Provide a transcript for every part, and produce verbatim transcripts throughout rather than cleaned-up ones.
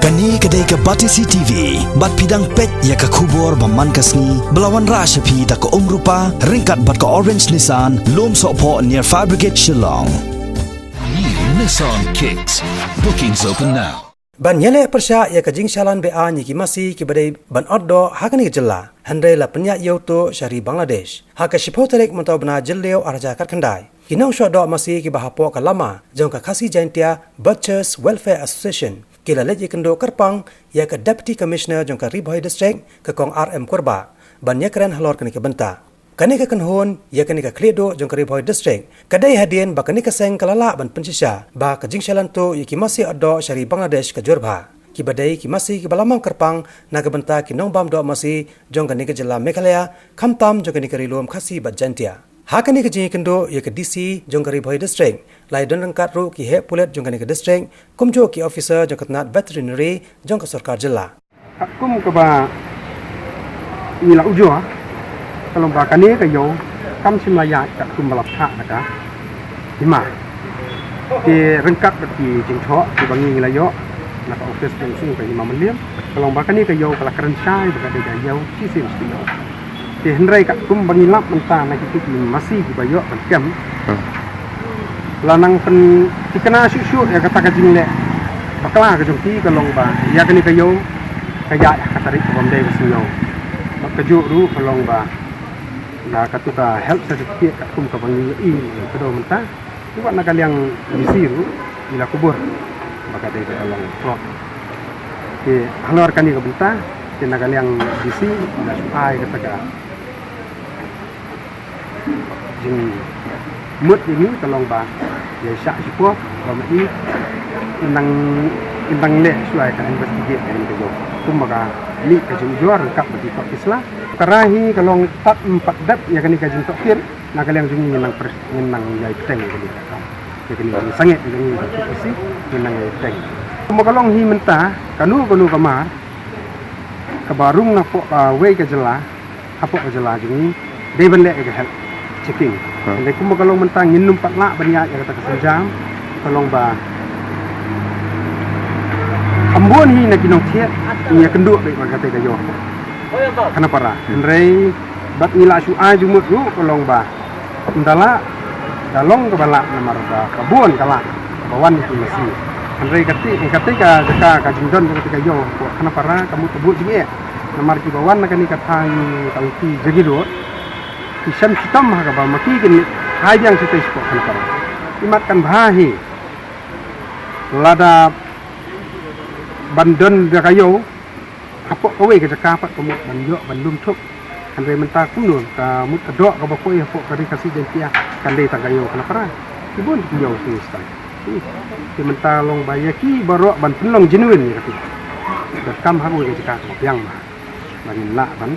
Kane ka dei ka Batesi T V, bad phi dang peit ïa ka khubor ba man ka sngi, ba la wanrah sha phi da ka Umrupa, ryngkat bad ka Orange Nissan, Lumsohphoh near Fire Brigade Shillong. New Nissan Kicks. Bookings open now. Ban ïaleh pyrshah ïa ka jingshalan be-aiñ ïa ki masi kiba dei ban ot doh ha kane ka jylla, hynrei la pynïaid ïa u tuh sha ri Bangladesh. Ha ka shiphew tarik mynta u bnai Jylliew arhajar khatkhyndai, ki nongshah doh masi kiba hapoh ka lama jong ka Khasi Jaintia Butchers Welfare Association ki la leit ïakynduh kyrpang ïa ka Deputy Commissioner jong ka Ri Bhoi District, ka Kong R M Kurbah, ban ïakren halor kane ka bynta. Kane ka kynhun ïa kane ka khlieh duh jong ka Ri Bhoi District ka dei hadien ba kane ka seng ka la lah ban pynshisha ba ka jingshalan tuh ïa ki masi ot doh sha ri Bangladesh ka jur bha, kiba dei ki masi kiba la mang kyrpang na ka bynta ki nongbam doh masi jong kane ka jylla Meghalaya, khamtam jong kane ka Ri Lum Khasi bad Jaintia. Ha kane ka jingïakynduh ïa ka D C jong ka Ri Bhoi District, la ïadon ryngkat ruh ki heh pulit jong kane ka district, kumjuh ki officer jong ka tnat veterinary jong ka sorkar jylla. Katkum kaba ngi la ujor, ka long ba kane ka ïew kam shym la ïaid katkum ba la phah da ka hima. Te ryngkat bad ki jingthoh kiba ngi la ïoh na ka office jong u Hima Mylliem, ka long ba kane ka ïew ka la kren shai ba ka dei ka ïew shisien shi taïew. Te hynrei katkum ba ngi lap mynta na kito ki masi kiba ïoh ban kem, la nang pynthikna shuh shuh ïa kata ka jingleh bakla ka jong ki, ka long ba ïa kane ka ïew ka ïaid ha ka tarik kaba ym dei ba sngew. Bad kajuh ruh ka long ba la katu ka health certificate katkum kaba ngi ïohi ka dei mynta, wat na ka liang D C ruh i la kubur ba ka dei ka long fraud. Te halor kane ka bynta, te na ka liang D C i la shu ai kata ka jingmut ïa ngi, ka long ba ïa shah shipor ba ma i nang, nang leh shuwa ka investigate ïa kane ka jong. Kumba ka mih ka jingujor ryngkat bad ki court ki sla. Ka rai hi ka long tad ym pat dep ïa kane ka jingtohkit, na ka liang jong ngi nang pres, nang ïai bteng ïa kane ka kam. Ïa kane ka jingsangeh ïa kane ka jong ngi nang ïai bteng. Kumba ka long hi mynta, kano kano ka mar kaba rung napoh kawei ka jylla hapoh ka jylla jong ngi, dei ban leh ïa ka health checking. Hynrei kumba ka long mynta ngin ym pat lah ban ïaid ïa kata ka sienjam, ka long ba kham bun hi na ki nongthied ngi ïakynduh beit bad kata ka ïew khnang para. Hynrei bad ngi la shu ai jingmut ruh, ka long ba ynda lah, da long kaba lah namar ba ka bun ka lah kaba wan ki masi. Hynrei kata, kata ka jaka ka jingdon jong kata ka ïew hapoh khnang para ka mut ka buh jingeh. Namar kiba wan na kane ka thaiñ ka lynti Jagirot, ki shem shitom ha kaba ma ki kin hai biang shatei shapoh khnang para. Imat kan bha hi lada ban don da ka ïew hapoh kawei ka jaka pat ka mut ban ïoh ban lum thup. Hynrei mynta kumno ka mut ka doh kaba poi hapoh ka Ri Khasi Jaiñtia kan dei tang ka ïew khnang para. Ki bun ki ïew shisha. Te mynta long ba ïa ki baroh ban pynlong genuine ïa kata. Ban kam ha kawei ka jaka kaba biang ba, ba ngin lah ban,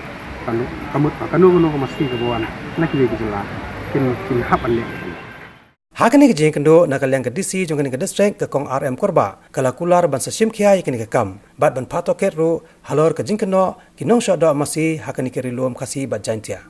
ban, ka mut ba kano kano ka masi kaba wan na kiwei ki jylla kin, kin hap ban leh. Ha kane ka jingïakynduh na ka liang ka D C jong kane ka district, ka Kong R M Kurbah, ka la kular ban sa shim khia ïa kane ka kam bad ban phah tohkit ruh halor ka jingkynnoh ki nongshah doh masi ha kane ka Ri Lum Khasi bad Jaiñtia.